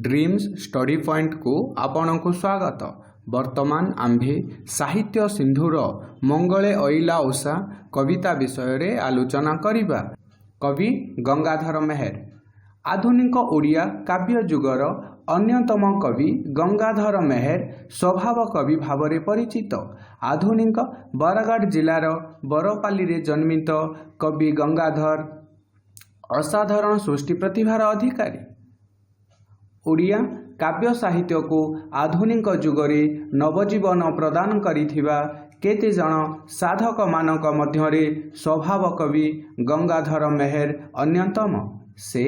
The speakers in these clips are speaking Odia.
ଡ୍ରିମ୍ସ ଷ୍ଟଡି ପଏଣ୍ଟକୁ ଆପଣଙ୍କୁ ସ୍ୱାଗତ। ବର୍ତ୍ତମାନ ଆମ୍ଭେ ସାହିତ୍ୟ ସିନ୍ଧୁର ମଙ୍ଗଳେ ଅଇଲା ଉଷା କବିତା ବିଷୟରେ ଆଲୋଚନା କରିବା। କବି ଗଙ୍ଗାଧର ମେହେର। ଆଧୁନିକ ଓଡ଼ିଆ କାବ୍ୟ ଯୁଗର ଅନ୍ୟତମ କବି ଗଙ୍ଗାଧର ମେହେର ସ୍ୱଭାବ କବି ଭାବରେ ପରିଚିତ। ଆଧୁନିକ ବରଗଡ଼ ଜିଲ୍ଲାର ବରପାଲିରେ ଜନ୍ମିତ କବି ଗଙ୍ଗାଧର ଅସାଧାରଣ ସୃଷ୍ଟି ପ୍ରତିଭାର ଅଧିକାରୀ। ଓଡ଼ିଆ କାବ୍ୟ ସାହିତ୍ୟକୁ ଆଧୁନିକ ଯୁଗରେ ନବଜୀବନ ପ୍ରଦାନ କରିଥିବା କେତେଜଣ ସାଧକମାନଙ୍କ ମଧ୍ୟରେ ସ୍ୱଭାବ କବି ଗଙ୍ଗାଧର ମେହେର ଅନ୍ୟତମ। ସେ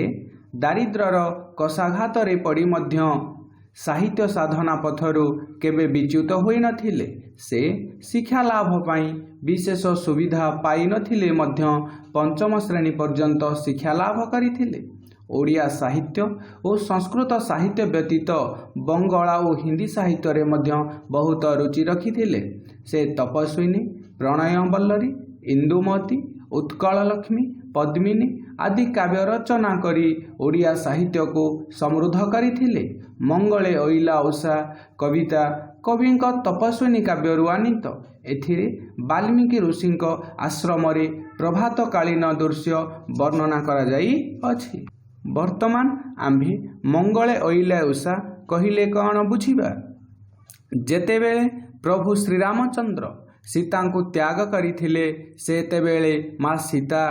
ଦାରିଦ୍ର୍ୟର କଷାଘାତରେ ପଡ଼ି ମଧ୍ୟ ସାହିତ୍ୟ ସାଧନା ପଥରୁ କେବେ ବିଚ୍ୟୁତ ହୋଇନଥିଲେ। ସେ ଶିକ୍ଷାଲାଭ ପାଇଁ ବିଶେଷ ସୁବିଧା ପାଇନଥିଲେ ମଧ୍ୟ ପଞ୍ଚମ ଶ୍ରେଣୀ ପର୍ଯ୍ୟନ୍ତ ଶିକ୍ଷାଲାଭ କରିଥିଲେ। ଓଡ଼ିଆ ସାହିତ୍ୟ ଓ ସଂସ୍କୃତ ସାହିତ୍ୟ ବ୍ୟତୀତ ବଙ୍ଗଳା ଓ ହିନ୍ଦୀ ସାହିତ୍ୟରେ ମଧ୍ୟ ବହୁତ ରୁଚି ରଖିଥିଲେ। ସେ ତପସ୍ୱିନୀ, ପ୍ରଣୟ ବଲ୍ଲରୀ, ଇନ୍ଦୁମତୀ, ଉତ୍କଳ ଲକ୍ଷ୍ମୀ, ପଦ୍ମିନୀ ଆଦି କାବ୍ୟ ରଚନା କରି ଓଡ଼ିଆ ସାହିତ୍ୟକୁ ସମୃଦ୍ଧ କରିଥିଲେ। ମଙ୍ଗଳେ ଅଇଲା ଉଷା କବିତା କବିଙ୍କ ତପସ୍ୱିନୀ କାବ୍ୟରୁ ଆନୀତ। ଏଥିରେ ବାଲ୍ମୀକି ଋଷିଙ୍କ ଆଶ୍ରମରେ ପ୍ରଭାତକାଳୀନ ଦୃଶ୍ୟ ବର୍ଣ୍ଣନା କରାଯାଇଅଛି। ବର୍ତ୍ତମାନ ଆମ୍ଭେ ମଙ୍ଗଳେ ଅଇଲା ଉଷା କହିଲେ କ'ଣ ବୁଝିବା? ଯେତେବେଳେ ପ୍ରଭୁ ଶ୍ରୀରାମଚନ୍ଦ୍ର ସୀତାଙ୍କୁ ତ୍ୟାଗ କରିଥିଲେ, ସେତେବେଳେ ମା ସୀତା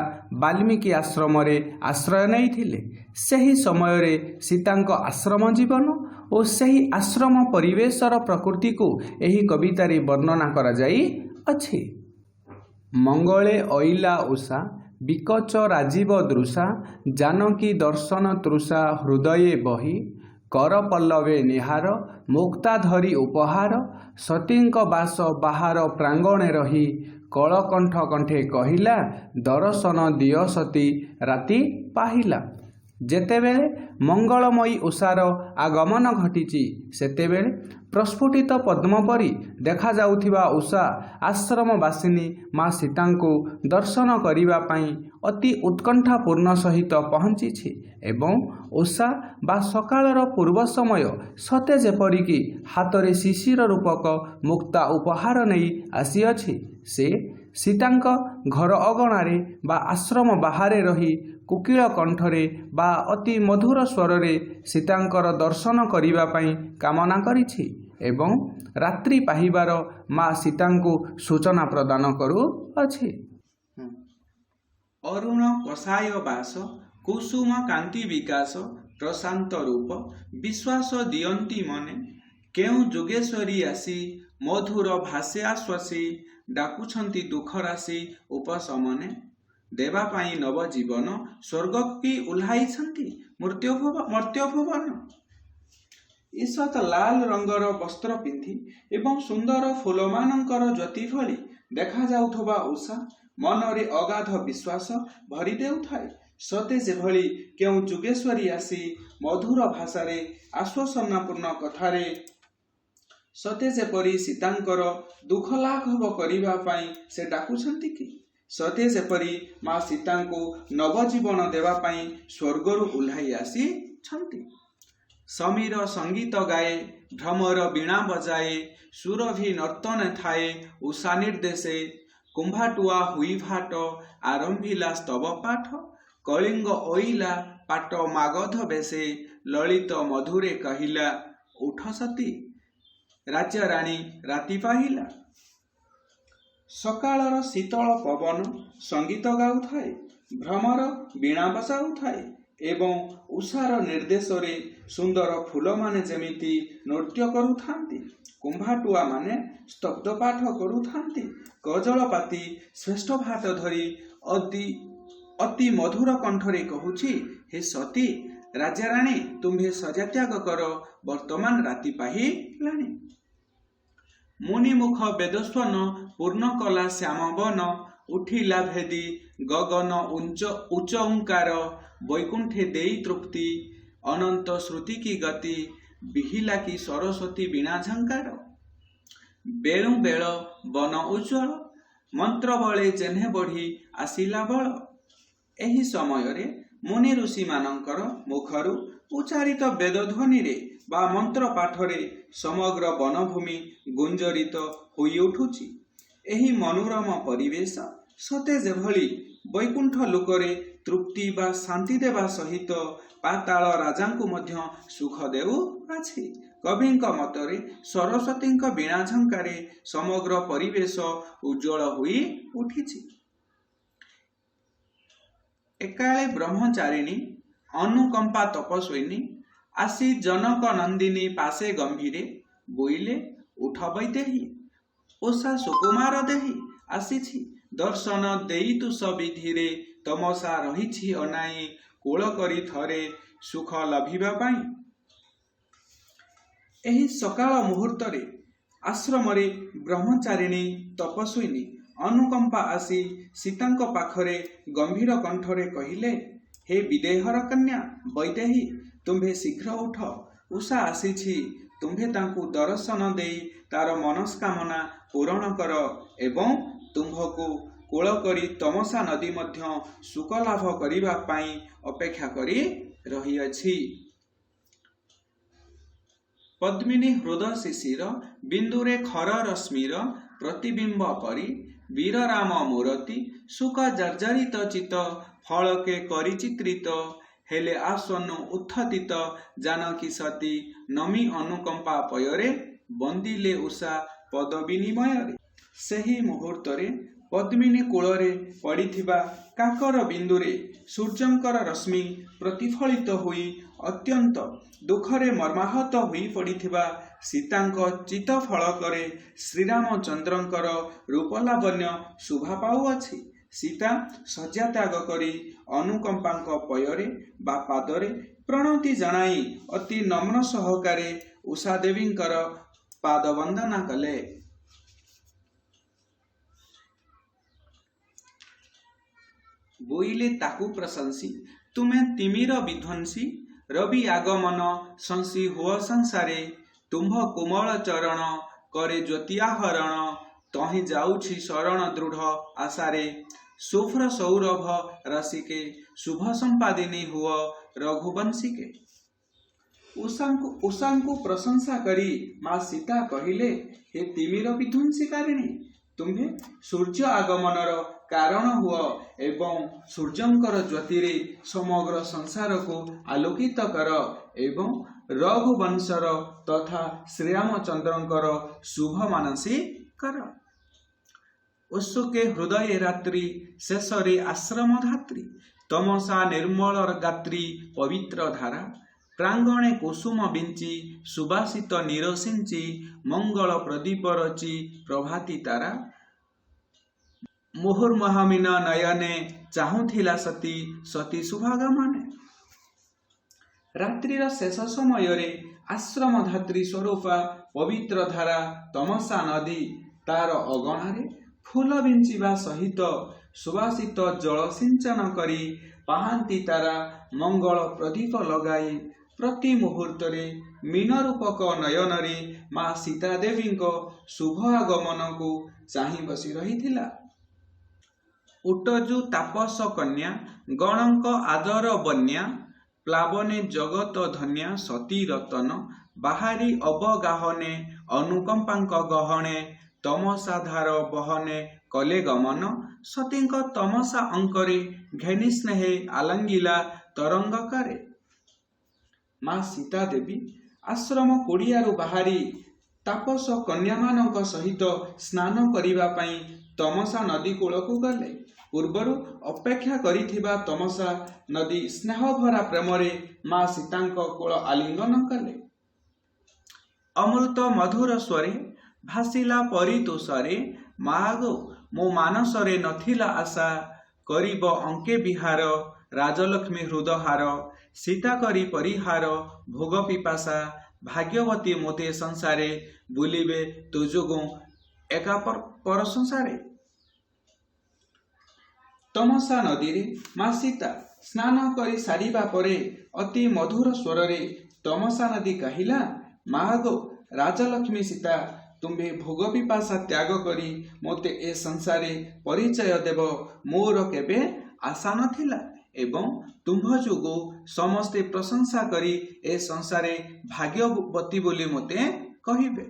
ବାଲ୍ମୀକି ଆଶ୍ରମରେ ଆଶ୍ରୟ ନେଇଥିଲେ। ସେହି ସମୟରେ ସୀତାଙ୍କ ଆଶ୍ରମ ଜୀବନ ଓ ସେହି ଆଶ୍ରମ ପରିବେଶର ପ୍ରକୃତିକୁ ଏହି କବିତାରେ ବର୍ଣ୍ଣନା କରାଯାଇଅଛି। ମଙ୍ଗଳେ ଅଇଲା ଉଷା ବିକଚ ରାଜୀବ ଦୃଶା, ଜାନକୀ ଦର୍ଶନ ତୃଷା ହୃଦୟେ ବହି, କର ପଲ୍ଲବେ ନୀହାର ମୁକ୍ତା ଧରି ଉପହାର, ସତୀଙ୍କ ବାସ ବାହାର ପ୍ରାଙ୍ଗଣେ ରହି, କଳକଣ୍ଠ କଣ୍ଠେ କହିଲା, ଦରଶନ ଦିଅ ସତୀ ରାତି ପାହିଲା। ଯେତେବେଳେ ମଙ୍ଗଳମୟୀ ଉଷାର ଆଗମନ ଘଟିଛି, ସେତେବେଳେ ପ୍ରସ୍ଫୁଟିତ ପଦ୍ମ ପରି ଦେଖାଯାଉଥିବା ଉଷା ଆଶ୍ରମବାସିନୀ ମା ସୀତାଙ୍କୁ ଦର୍ଶନ କରିବା ପାଇଁ ଅତି ଉତ୍କଣ୍ଠାପୂର୍ଣ୍ଣ ସହିତ ପହଞ୍ଚିଛି ଏବଂ ଉଷା ବା ସକାଳର ପୂର୍ବ ସମୟ ସତେ ଯେପରିକି ହାତରେ ଶିଶିର ରୂପକ ମୁକ୍ତା ଉପହାର ନେଇ ଆସିଅଛି। ସେ ସୀତାଙ୍କ ଘର ଅଗଣାରେ ବା ଆଶ୍ରମ ବାହାରେ ରହି କୋକିଳ କଣ୍ଠରେ ବା ଅତି ମଧୁର ସ୍ୱରରେ ସୀତାଙ୍କର ଦର୍ଶନ କରିବା ପାଇଁ କାମନା କରିଛି ଏବଂ ରାତ୍ରି ପାହିବାର ମା ସୀତାଙ୍କୁ ସୂଚନା ପ୍ରଦାନ କରୁଅଛି। ଅରୁଣ କଷାୟ ବାସ କୁସୁମ କାନ୍ତି ବିକାଶ, ପ୍ରଶାନ୍ତ ରୂପ ବିଶ୍ୱାସ ଦିଅନ୍ତି ମନେ, କେଉଁ ଯୋଗେଶ୍ୱରୀ ଆସି ମଧୁର ଭାଷେ ଆଶ୍ୱାସୀ, ଡାକୁଛନ୍ତି ଦୁଃଖ ରାଶି ଉପଶମନେ, ଦେବା ପାଇଁ ନବଜୀବନ, ସ୍ୱର୍ଗକୁ କି ଓହ୍ଲାଇଛନ୍ତି ମର୍ତ୍ତ୍ୟଭୁବନ। ଈଷତ୍ ଲାଲ ରଙ୍ଗର ବସ୍ତ୍ର ପିନ୍ଧି ଏବଂ ସୁନ୍ଦର ଫୁଲମାନଙ୍କର ଜ୍ୟୋତି ଭଳି ଦେଖାଯାଉଥିବା ଉଷା ମନରେ ଅଗାଧ ବିଶ୍ୱାସ ଭରି ଦେଉଥାଏ। ସତେ ଯେଭଳି କେଉଁ ଯୋଗେଶ୍ୱରୀ ଆସି ମଧୁର ଭାଷାରେ ଆଶ୍ୱାସନାପୂର୍ଣ୍ଣ କଥାରେ ସତେ ଯେପରି ସୀତାଙ୍କର ଦୁଃଖ ଲାଘବ କରିବା ପାଇଁ ସେ ଡାକୁଛନ୍ତି କି? ସତେ ଯେପରି ମା ସୀତାଙ୍କୁ ନବଜୀବନ ଦେବା ପାଇଁ ସ୍ୱର୍ଗରୁ ଓହ୍ଲାଇ ଆସିଛନ୍ତି। ସମୀର ସଙ୍ଗୀତ ଗାଏ, ଭ୍ରମର ବୀଣା ବଜାଏ, ସୁରଭି ନର୍ତ୍ତନେ ଥାଏ ଉଷା ନିର୍ଦ୍ଦେଶେ, କୁମ୍ଭାଟୁଆ ହୁଇ ଭାଟ ଆରମ୍ଭିଲା ସ୍ତବ ପାଠ, କଳିଙ୍ଗ ଅଇଲା ପାଟ ମାଗଧ ବେଶେ, ଲଳିତ ମଧୁରେ କହିଲା, ଉଠ ସତୀ ରାଜ୍ୟରାଣୀ ରାତି ପାହିଲା। ସକାଳର ଶୀତଳ ପବନ ସଙ୍ଗୀତ ଗାଉଥାଏ, ଭ୍ରମର ବୀଣା ବଜାଉଥାଏ ଏବଂ ଉଷାର ନିର୍ଦ୍ଦେଶରେ ସୁନ୍ଦର ଫୁଲମାନେ ଯେମିତି ନୃତ୍ୟ କରୁଥାନ୍ତି, କୁମ୍ଭାଟୁଆମାନେ ସ୍ତବ୍ଧ ପାଠ କରୁଥାନ୍ତି, କଜଳପାତି ଶ୍ରେଷ୍ଠ ଭାଟ ଧରି ଅତି ଅତି ମଧୁର କଣ୍ଠରେ କହୁଛି, ହେ ସତୀ ରାଜାରାଣୀ, ତୁମ୍ଭେ ଶଯ୍ୟାତ୍ୟାଗ କର, ବର୍ତ୍ତମାନ ରାତି ପାହିଲାଣି। ମୁନିମୁଖ ବେଦସ୍ୱନ ପୂର୍ଣ୍ଣ କଲା ଶ୍ୟାମବନ, ଉଠିଲା ଭେଦି ଗଗନ ଉଚ୍ଚ ଓଙ୍କାର, ବୈକୁଣ୍ଠେ ଦେଇ ତୃପ୍ତି, ଅନନ୍ତ ଶ୍ରୁତି କି ଗତି, ବିହିଲା କି ସରସ୍ୱତୀ ବୀଣା ଝଙ୍କାର। ବେଳୁଁ ବେଳ ବନ ଉଜ୍ଜ୍ୱଳ, ମନ୍ତ୍ର ବଳେ ଯେହ୍ନେ ବଢ଼ି ଆସିଲା ବଳ। ଏହି ସମୟରେ ମୁନି ଋଷିମାନଙ୍କର ମୁଖରୁ ଉଚ୍ଚାରିତ ବେଦଧ୍ୱନିରେ ବା ମନ୍ତ୍ର ପାଠରେ ସମଗ୍ର ବନଭୂମି ଗୁଞ୍ଜରିତ ହୋଇଉଠୁଛି। ଏହି ମନୋରମ ପରିବେଶ ସତେ ଯେଭଳି ବୈକୁଣ୍ଠ ଲୋକରେ ତୃପ୍ତି ବା ଶାନ୍ତି ଦେବା ସହିତ ପାତାଳ ରାଜାଙ୍କୁ ମଧ୍ୟ ସୁଖ ଦେଉଅଛି। କବିଙ୍କ ମତରେ ସରସ୍ୱତୀଙ୍କ ବୀଣା ଝଙ୍କାରେ ସମଗ୍ର ପରିବେଶ ଉଜ୍ଜ୍ୱଳ ହୋଇ ଉଠିଛି। ଏକାଳେ ବ୍ରହ୍ମଚାରିଣୀ ଅନୁକମ୍ପା ତପସ୍ୱିନୀ ଆସି ଜନକ ନନ୍ଦିନୀ ପାଶେ ଗମ୍ଭୀରେ ବୋଇଲେ, ଉଠ ବୈଦେହୀ, ଉଷା ସୁକୁମାର ଦେହୀ ଆସିଛି ଦର୍ଶନ ଦେଇ ତୁଷ ବିଧିରେ। ତମସା ରହିଛି ଅନାଇ କୋଳ କରି ଥରେ ସୁଖ ଲଭିବା ପାଇଁ। ଏହି ସକାଳ ମୁହୂର୍ତ୍ତରେ ଆଶ୍ରମରେ ବ୍ରହ୍ମଚାରିଣୀ ତପସ୍ୱିନୀ ଅନୁକମ୍ପା ଆସି ସୀତାଙ୍କ ପାଖରେ ଗମ୍ଭୀର କଣ୍ଠରେ କହିଲେ, ହେ ବିଦେହର କନ୍ୟା ବୈଦେହୀ, ତୁମ୍ଭେ ଶୀଘ୍ର ଉଠ। ଉଷା ଆସିଛି। ତୁମ୍ଭେ ତାଙ୍କୁ ଦର୍ଶନ ଦେଇ ତାର ମନସ୍କାମନା ପୂରଣ କର ଏବଂ ତୁମ୍ଭକୁ କୋଳ କରି ତମସା ନଦୀ ମଧ୍ୟ ସୁଖ ଲାଭ କରିବା ପାଇଁ ଅପେକ୍ଷା କରି ରହିଅଛି। ପଦ୍ମିନୀ ହୃଦ ଶିଶିର ବିନ୍ଦୁରେ ଖର ରଶ୍ମିର ପ୍ରତିବିମ୍ବ ପରି ବୀରରାମ ମୂରତି ଶୋକ ଜର୍ଜରିତ ଚିତ୍ତ ଫଳକେ କରି ଚିତ୍ରିତ ହେଲେ ଆସନୁ ଉତ୍ଥିତ ଜାନକୀ ସତୀ ନମି ଅନୁକମ୍ପା ପୟରେ ବନ୍ଦିଲେ ଉଷା ପଦ ବିନିମୟରେ। ସେହି ମୁହୂର୍ତ୍ତରେ ପଦ୍ମିନୀ କୂଳରେ ପଡ଼ିଥିବା କାକର ବିନ୍ଦୁରେ ସୂର୍ଯ୍ୟଙ୍କର ରଶ୍ମି ପ୍ରତିଫଳିତ ହୋଇ ଅତ୍ୟନ୍ତ ଦୁଃଖରେ ମର୍ମାହତ ହୋଇପଡ଼ିଥିବା ସୀତାଙ୍କ ଚିତ୍ତଫଳକରେ ଶ୍ରୀରାମଚନ୍ଦ୍ରଙ୍କର ରୂପଲାବଣ୍ୟ ଶୋଭା ପାଉଅଛି। ସୀତା ଶଯ୍ୟା ତ୍ୟାଗ କରି ଅନୁକମ୍ପାଙ୍କ ପୟରେ ବା ପାଦରେ ପ୍ରଣତି ଜଣାଇ ଅତି ନମ୍ର ସହକାରେ ଉଷାଦେବୀଙ୍କର ପାଦବନ୍ଦନା କଲେ। ବୋଇଲେ ତାକୁ ପ୍ରଶଂସି ତୁମେ ତିମିର ବିଧ୍ୱଂସୀ ରବି ଆଗମନ ଶଂସି ହୁଅ ସଂସାରେ। ତୁମ୍ଭ କୋମଳ ଚରଣ କରେ ଜ୍ୟୋତି ଆହରଣ ତହିଁ ଯାଉଛି ଶରଣ ଦୃଢ଼ ଆଶାରେ। ଶୁଭ୍ର ସୌରଭ ରସିକେ ଶୁଭ ସମ୍ପାଦିନୀ ହୁଅ ରଘୁବଂଶିକେ। ଉଷାଙ୍କୁ ପ୍ରଶଂସା କରି ମା ସୀତା କହିଲେ, ହେ ତିମିର ବିଧ୍ୱଂସୀକାରିଣୀ, ତୁମ୍ଭେ ସୂର୍ଯ୍ୟ ଆଗମନର କାରଣ ହୁଅ ଏବଂ ସୂର୍ଯ୍ୟଙ୍କର ଜ୍ୟୋତିରେ ସମଗ୍ର ସଂସାରକୁ ଆଲୋକିତ କର ଏବଂ ରଘୁବଂଶର ତଥା ଶ୍ରୀରାମଚନ୍ଦ୍ରଙ୍କର ଶୁଭ ମାନସୀ କର। ଉତ୍ସୁକେ ହୃଦୟେ ରାତ୍ରି ଶେଷରେ ଆଶ୍ରମ ଧାତ୍ରୀ ତମସା ନିର୍ମଳ ଗାତ୍ରୀ ପବିତ୍ର ଧାରା ପ୍ରାଙ୍ଗଣେ କୁସୁମ ବିଞ୍ଚି ସୁବାସିତ ନୀର ସିଞ୍ଚି ମଙ୍ଗଳ ପ୍ରଦୀପ ରଚି ପ୍ରଭାତୀ ତାରା। ମୁହୁର୍ମୁହୁମୀନ ନୟନେ ଚାହୁଁଥିଲା ସତୀ ସତୀ ଶୁଭାଗମନେ। ରାତ୍ରିର ଶେଷ ସମୟରେ ଆଶ୍ରମ ଧାତ୍ରୀ ସ୍ୱରୂପା ପବିତ୍ର ଧାରା ତମସା ନଦୀ ତାର ଅଗଣାରେ ଫୁଲ ବିଞ୍ଚିବା ସହିତ ସୁବାସିତ ଜଳ ସିଞ୍ଚନ କରି ପାହାନ୍ତି ତାରା ମଙ୍ଗଳ ପ୍ରଦୀପ ଲଗାଇ ପ୍ରତି ମୁହୂର୍ତ୍ତରେ ମୀନରୂପକ ନୟନରେ ମା ସୀତା ଦେବୀଙ୍କ ଶୁଭ ଆଗମନକୁ ଚାହିଁ ବସି ରହିଥିଲା। ଉଟଜୁ ତାପସ କନ୍ୟା ଗଣଙ୍କ ଆଦର ବନ୍ୟା ପ୍ଲାବନେ ଜଗତ ଧନ୍ୟା ସତୀ ରତନ ବାହାରି ଅବଗାହନେ ଅନୁକମ୍ପାଙ୍କ ଗହଣେ ତମସା ଧାର ବହନେ କଲେ ଗମନ। ସତୀଙ୍କ ତମସା ଅଙ୍କରେ ଘେନି ସ୍ନେହେ ଆଲଙ୍ଗିଲା ତରଙ୍ଗ କରେ। ମା ସୀତା ଦେବୀ ଆଶ୍ରମ କୁଡ଼ିଆରୁ ବାହାରି ତାପସ କନ୍ୟାମାନଙ୍କ ସହିତ ସ୍ନାନ କରିବା ପାଇଁ ତମସା ନଦୀ କୂଳକୁ ଗଲେ। ପୂର୍ବରୁ ଅପେକ୍ଷା କରିଥିବା ତମସା ନଦୀ ସ୍ନେହଭରା ପ୍ରେମରେ ମା ସୀତାଙ୍କ କୋଳ ଆଲିଙ୍ଗନ କଲେ। ଅମୃତ ମଧୁର ସ୍ୱରେ ଭାସିଲା ପରିତୋଷରେ ମାଗୋ ମୋ ମାନସରେ ନଥିଲା ଆଶା କରିବ ଅଙ୍କେ ବିହାର ରାଜଲକ୍ଷ୍ମୀ ହୃଦହାର ସୀତା କରି ପରିହାର ଭୋଗ ପିପାସା ଭାଗ୍ୟବତୀ ମୋତେ ସଂସାରେ ବୁଲିବେ ତୋ ଯୋଗୁଁ ଏକା ପର ସଂସାରେ। ତମସା ନଦୀରେ ମା ସୀତା ସ୍ନାନ କରି ସାରିବା ପରେ ଅତି ମଧୁର ସ୍ୱରରେ ତମସା ନଦୀ କହିଲା, ମାଗୋ ରାଜଲକ୍ଷ୍ମୀ ସୀତା, ତୁମ୍ଭେ ଭୋଗ ପିପାସା ତ୍ୟାଗ କରି ମୋତେ ଏ ସଂସାରେ ପରିଚୟ ଦେବ ମୋର କେବେ ଆଶା ନଥିଲା। ଏବଂ ତୁମ୍ଭ ଯୋଗୁଁ ସମସ୍ତେ ପ୍ରଶଂସା କରି ଏ ସଂସାରେ ଭାଗ୍ୟବତୀ ବୋଲି ମୋତେ କହିବେ।